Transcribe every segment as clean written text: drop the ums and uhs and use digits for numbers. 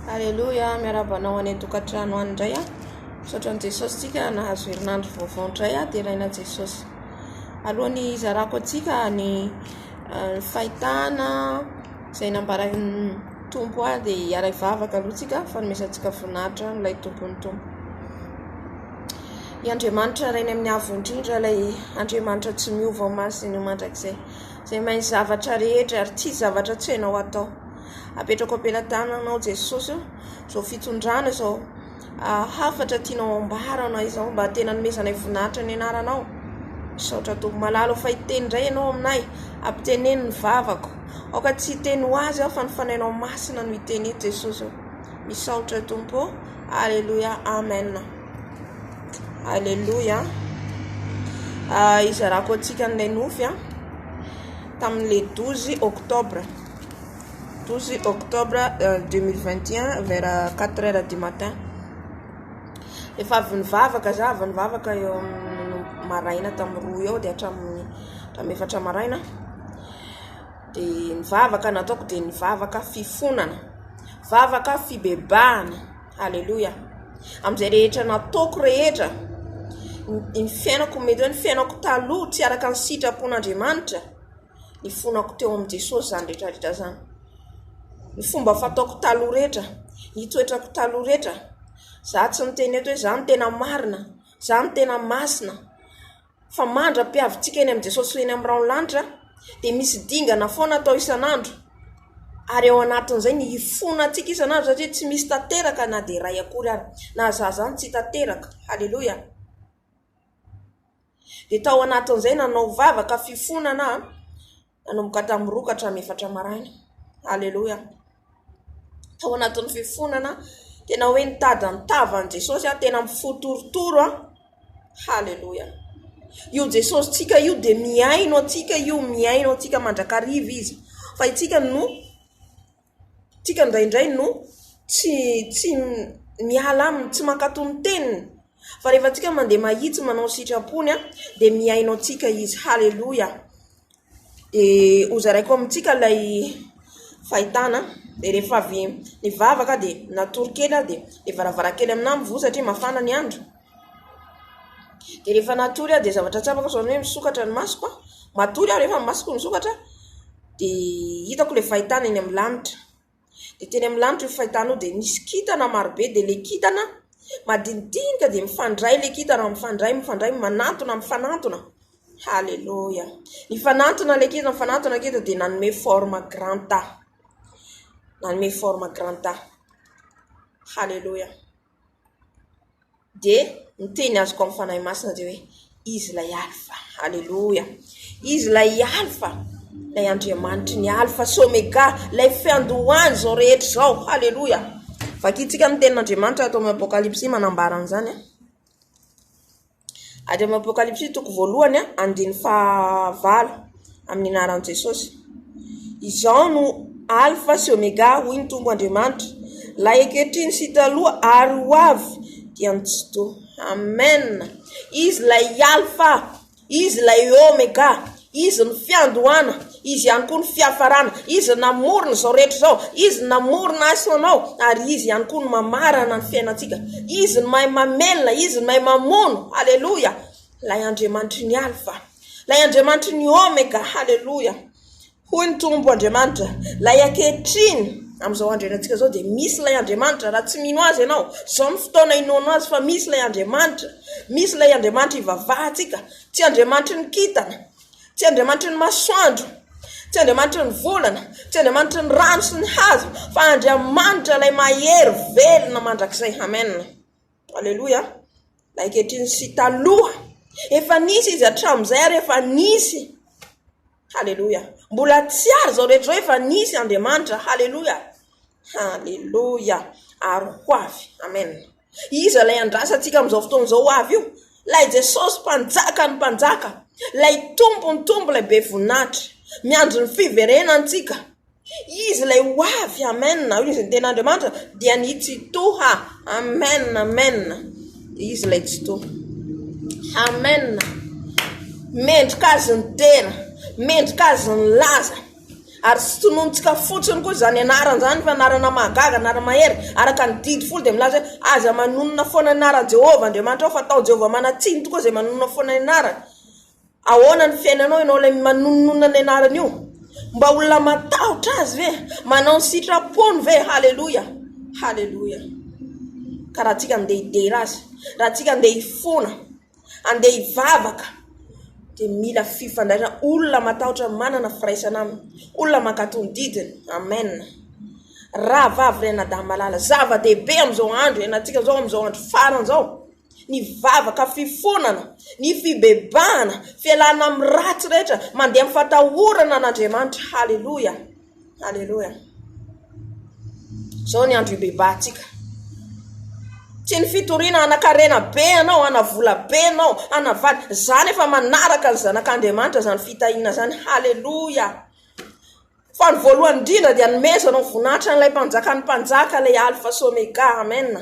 Aleloia, miarahaba anao any an-tokantrano any indray aho. Misaotra an'i Jesosy tsika nahazo herinandro vaovao indray aho, deraina Jesosy. Alohan'ny hizarako antsika ny eh, fahitana izay nambaran'ny Tompo ahy dia hiara-hivavaka aloha tsika fanomezantsika voninahitra an'ilay Tompon'ny Tompo. I Andriamanitra Rainy amin'ny Avo Indrindra, ilay Andriamanitra tsy miova masina mandrakizay, izay mahay ny zavatra rehetra ary tsy zavatra tsy hainao atao. Apetrako am-pelatananao Jesosy o, izao fitondrana izao ah, hafatra tianao ambara anay izao mba tena nomezanay voninahitra ny anaranao. Misaotra Tompo malala fa hiteny indray ianao aminay, ampiteneno ny vavako. Aoka tsy hiteny ho azy aho fa ny fanahinao masina no hiteny eto Jesosy o. Misaotra Tompo o. Aleloia, amen. Aleloia. Ah, izarako antsika an'ilay nofy a. Tamin'ilay 12 octobre. 12 octobre 2021 vers 4 heures du matin. Efa avy nivavaka za, avy nivavaka eo amin'ny maraina tamin'ny roa eo dia hatramin'ny hatramin'ny efatra maraina. Dia ny vavaka nataoko dia ny vavaka fifonana, vavaka fibebahana. Aleloia. Amin'izay rehetra nataoko rehetra, ny fiainako mety hoe ny fiainako taloha tsy araka ny sitrapon'Andriamanitra. Nifonako teo amin'i Jesosy izany rehetra rehetra izany. Ny fomba fataoko taloha rehetra, ny toetrako taloha rehetra. Za tsy miteny eto hoe za no tena marina, za no tena masina. Fa mandra-piavintsika eny amin'i Jesosy eny amin'ny rahon'ny lanitra dia misy dingana foana atao isan'andro. Ary ao anatin'izay ny hifonantsika isan'andro satria tsy misy tanteraka na dia iray akory ary. Na za zany tsy tanteraka. Haleloia. Dia tao anatin'izay nanao vavaka fifonana aho, nanomboka tamin'ny roa ka hatramin'ny efatra maraina. Aleloia. Tao anatin'ny fifonana, tena hoe nitady ny tavan'i Jesosy aho, tena mifotorotoro aho. Haleloia. Io Jesosintsika io dia mihaino antsika io, mihaino antsika mandrakariva izy. Fa isika no Tsika indraindray no tsy tsy miala aminy, tsy mankatò ny teniny. Fa rehefa tsika mandeha mahitsy manao ny sitrapony dia mihaino antsika izy. Haleloia. Dia hozaraiko amintsika ilay fahitana. Dia rehefa avy nivavaka dia natory kely aho dia ilay varavarankely aminahy mivoha satria mafana ny andro. Dia rehefa natory aho dia zavatra tsapako izao ny hoe misokatra ny masoko. Matory aho rehefa ny masoko misokatra. Dia hitako ilay fahitana eny amin'ny lanitra. Dia teny amin'ny lanitra io fahitana io dia nisy kintana marobe, dia ilay kintana madinidinika dia mifandray ilay kintana, mifandray, mifandray, manantona, mifanantona. Haleloia. Nifanantona ilay kintana, nifanantona ilay kintana dia nanome forme grand A. Nanome forme grand A. Haleloia. Dia ny teny azoko amin'ny Fanahy Masina dia hoe, Izy ilay Alfa. Aleloia. Izy ilay Alfa, ilay Andriamanitry ny Alfa sy Omega, ilay fiandohany izao rehetra izao. Aleloia. Vakintsika ny tenin'Andriamanitra ato amin'ny Apokalypsy manambara an'izany. Ary amin'ny Apokalypsy toko voalohany, andininy fahavalo, amin'ny anaran'i Jesosy. Izao no Alfa sy Omega, hoy ny Tompo Andriamanitra, ilay ankehitriny sy taloha ary ho avy, dia ny Tsitoha. Amen! Izy ilay Alfa. Izy ilay Omega, Izy ny fiandohana, Izy ihany koa ny fiafarana, Izy namorona izao rehetra izao, Izy namorona ahy sy anao, ary Izy ihany koa no mamarana ny fiainantsika. Izy no mahay mamelona, Izy no mahay mamono. Haleloia! Ilay Andriamanitry ny Alfa, ilay Andriamanitry ny Omega. Haleloia! Hoy ny Tompo Andriamanitra, Ilay ankehitriny, amin'izao andro iainantsika izao, dia misy ilay Andriamanitra. Raha tsy mino Azy ianao, izao no fotoana inoanao Azy fa misy ilay Andriamanitra. Misy ilay Andriamanitra ivavahantsika. Tsy Andriamanitry ny kintana, tsy Andriamanitry ny masoandro, tsy Andriamanitry ny volana, tsy Andriamanitry ny rano sy ny hazo, fa Andriamanitra ilay mahery velona mandrakizay. Amen. Aleloia. Ilay ankehitriny sy taloha. Efa nisy izy hatramin'izay ary efa nisy. Haleloia. Mbola tsy ary izao rehetra izao efa nisy Andriamanitra. Haleloia. Haleloia. Ary ho avy. Amen. Iza ilay andrasantsika amin'izao fotoana izao ho avy io? Ilay Jesosy mpanjaka ny mpanjaka. Ilay Tompo ny Tompo, ilay be voninahitra. Miandry ny fiverenantsika. Izy ilay ho avy, amen, Izy ny tena Andriamanitra dia ny Tsitoha, amen, amen, Izy ilay Tsitoha, amen, mendrika Azy ny dera, mendrika Azy ny laza. Ary tsy tononontsika fotsiny koa izany anarana izany fa anarana mahagaga, anarana mahery. Araka ny didy folo dia milaza hoe aza manonona foana ny anaran'i Jehovah Andriamanitrao fa atao Jehovah manan-tsiny tokoa izay manonona foana ny anarany. Ahoana ny fiainanao ianao ilay manononona ny anarany io? Mba olona matahotra azy ve? Manao ny sitrapony ve? Haleloia! Haleloia! Ka raha tsika andeha hidera azy, raha tsika andeha hifona, andeha hivavaka, dia mila fifandraisana, olona matahotra manana firaisana aminy, olona mankatò ny didiny. Amen! Rahavavy ry anadahy malala, zava-dehibe amin'izao andro iainantsika izao, amin'izao andro farany izao, ny vavaka fifonana, ny fibebahana, fialana amin'ny ratsy rehetra, mandeha amin'ny fatahorana an'Andriamanitra. Haleloia! Haleloia! Izao ny andro hibebahantsika. Tsy ny fitoriana hanan-karena be ianao, hana-vola be ianao, hana-vady. Izany efa manaraka ny zanak'Andriamanitra izany fitahiana izany. Haleloia! Fa ny voalohany indrindra dia nomezana ho voninahitra an'ilay Mpanjakan'ny mpanjaka, ilay Alfa sy Omega. Amen.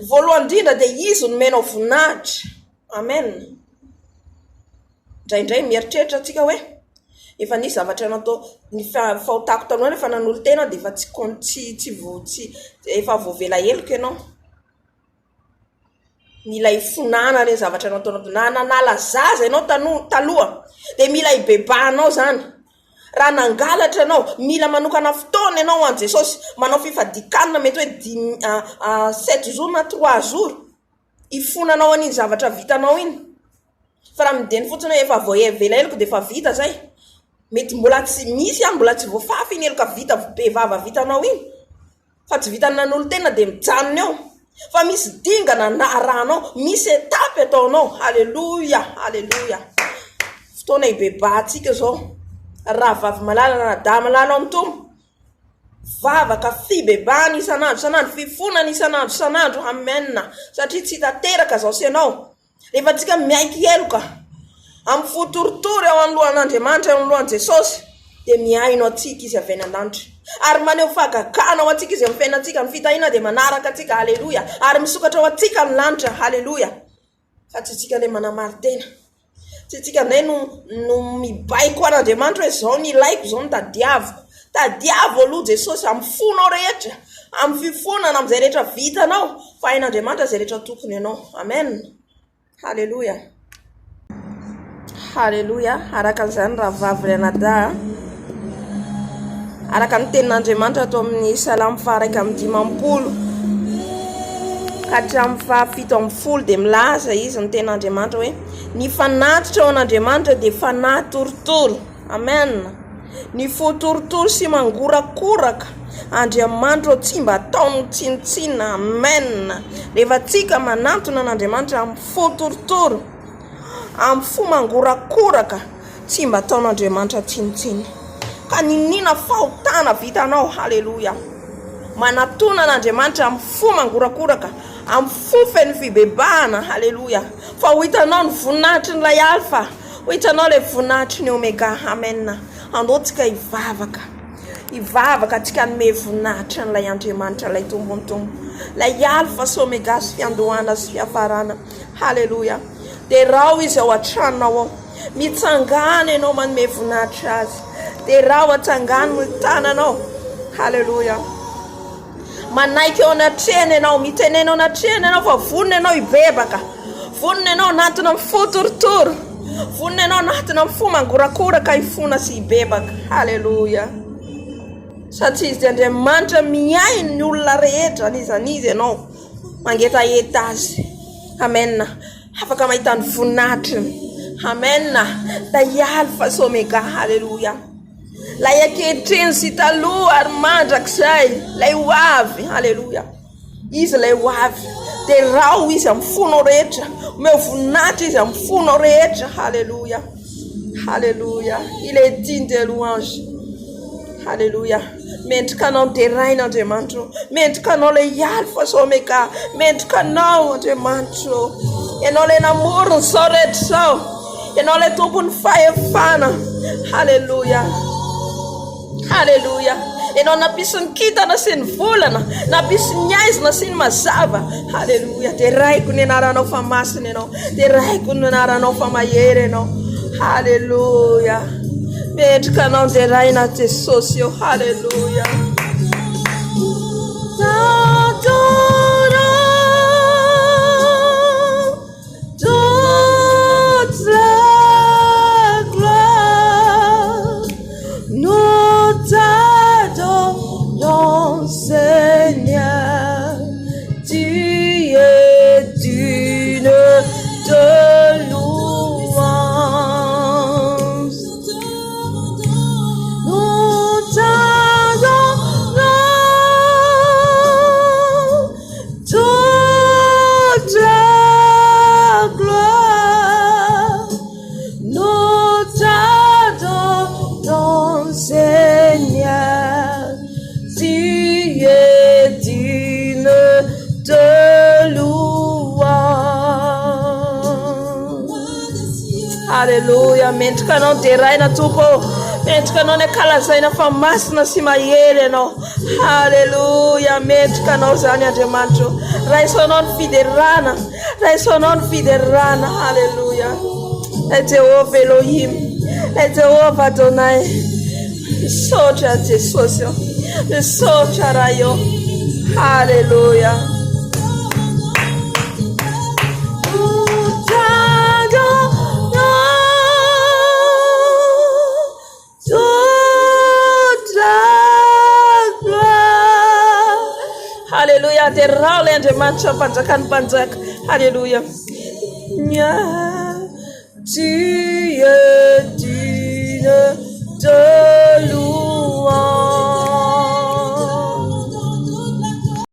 Voalohany indrindra dia Izy no nomenao voninahitra. Amen. Indraindray mieritreritra antsika hoe efa nisy zavatra natao ny fahotako taloha rehefa nanolo-tena dia efa tsy tsy tsy tsy efa voavela heloka ianao. Mila ifonana ireny zavatra nataonao na nanala zaza ianao tanoa taloha dia mila ibebahanao izany. Raha nangalatra ianao, mila manokana fotoana ianao ho an'i Jesosy, manao fifadian-kanina mety hoe dimy sept jours na trois jours, hifonanao an'iny zavatra vitanao iny. Fa raha mideny fotsiny hoe efa voavela heloka dia efa vita izay, mety mbola tsy misy ary mbola tsy voafafy iny heloka vita bevava vitanao iny. Fa tsy vitan'ny nanolo-tena dia mijanona eo. Fa misy dingana arahanao, misy étape ataonao. Haleloia, haleloia. Fotoana hibebahantsika izao. Rahavavy malala, ranadahy malala ao amin'ny Tompo. Vavaka fibebahana isan'andro isan'andro, fifonana isan'andro isan'andro. Amen. Satria tsy tanteraka izao sy ianao. Rehefa tsika miaiky heloka amin'ny fo torotoro eo anoloan'Andriamanitra, eo anoloan'i Jesosy, dia mihaino antsika Izy avy any an-danitra. Ary maneho fahagagana ho antsika Izy amin'ny fiainantsika. Ny fitahiana dia manaraka antsika. Haleloia! Ary misokatra ho antsika ny lanitra. Haleloia! Fa tsy isika ilay manamarin-tena. Tsy isika indray no, no mibaiko an'Andriamanitra hoe izao no ilaiko, izao no tadiaviko. Tadiavo aloha Jesosy amin'ny fonao rehetra, amin'ny fifonana, amin'izay rehetra vitanao, fa hain'Andriamanitra izay rehetra tokony ianao. Amen. Haleloia. Haleloia. Araka an'izany rahavavy ry anadahy. Araka ny tenin'Andriamanitra ato amin'ny Salamo faha-51 ka hatramin'ny faha-17 dia milaza izy ny tenin'Andriamanitra hoe ny fanatitra ho an'Andriamanitra dia fanahy torotoro. Amen. Ny fo torotoro sy mangorakoraka, Andriamanitra ô tsy mba ataony ho tsinontsinona. Amen. Rehefa tsika manantona an'Andriamanitra amin'ny fo torotoro, amin'ny fo mangorakoraka, tsy mba ataon'Andriamanitra tsinontsinona. Ka niniana fahotana vitanao, haleloia. Manatona an'Andriamanitra amin'ny fo mangorakoraka, amin'ny fo feno fibebahana, haleloia. Fa ho hitanao ny voninahitry ny ilay Alfa. Ho hitanao ilay voninahitry ny Omega. Amen. Andao tsika hivavaka. Hivavaka tsika hanome voninahitra an'ilay Andriamanitra, ilay Tompon'ny Tompo. Ilay Alfa sy Omega sy fiandohana sy fiafarana. Haleloia. Derao Izy ao an-tranonao ao. Mitsangàna ianao manome voninahitra Azy. Derao, atsangano ny tananao. Haleloia. Manaiky eo anatrehany ianao, mitenena eo anatrehany ianao fa vonona ianao hibebaka. Vonona ianao hanatona amin'ny fo torotoro. Vonona ianao hanatona amin'ny fo mangorakoraka hifona sy hibebaka. Haleloia. Satria Izy Andriamanitra mihaino ny olona rehetra, n'iza n'iza ianao. Mangetaheta Azy. Amen. Afaka mahita ny voninahitriny. Amen. Ilay Alpha sy Omega. Haleloia. Ilay ankehitriny sy taloha ary mandrakizay, ilay ho avy, haleloia. Izy ilay ho avy. Derao izy amin'ny fonao rehetra. Omeo voninahitra izy amin'ny fonao rehetra. Haleloia. Haleloia. Il est digne de louange. Haleloia. Mendrika anao deraina Andriamanitra ô. Mendrika anao ilay Alpha sy Omega. Mendrika anao Andriamanitra ô. Ianao ilay namorona izao rehetra izao. Ianao ilay tompon'ny fahefana. Haleloia. Haleloia. Ianao nampisy ny kintana sy ny volana, nampisy ny haizina sy ny mazava. Haleloia. Deraiko ny anaranao fa masina ianao. Deraiko ny anaranao fa mahery ianao. Haleloia. Mendrika anao deraina Jesosy ô. Haleloia. Toute la gloire nous t'adorons Seigneur. Tu es digne de louange. Nous t'adorons toute la gloire. Nous t'adorons Seigneur. Tu es digne de louange. Haleloia, mendrika anao deraina Tompo ô. Mendrika anao ny ankalazaina fa masina sy mahery ianao. Haleloia, mendrika anao izany Andriamanitra ô. Raiso anao ny fiderana, raiso anao ny fiderana. Haleloia. Ilay Jehovah Elohim, ilay Jehovah Adonai. Misaotra Jesosy ô. Misaotra Ray ô. Haleloia. Toute la gloire. Haleloia. Derao ilay Andriamanitra mpanjakan'ny mpanjaka. Haleloia. Tu es digne de.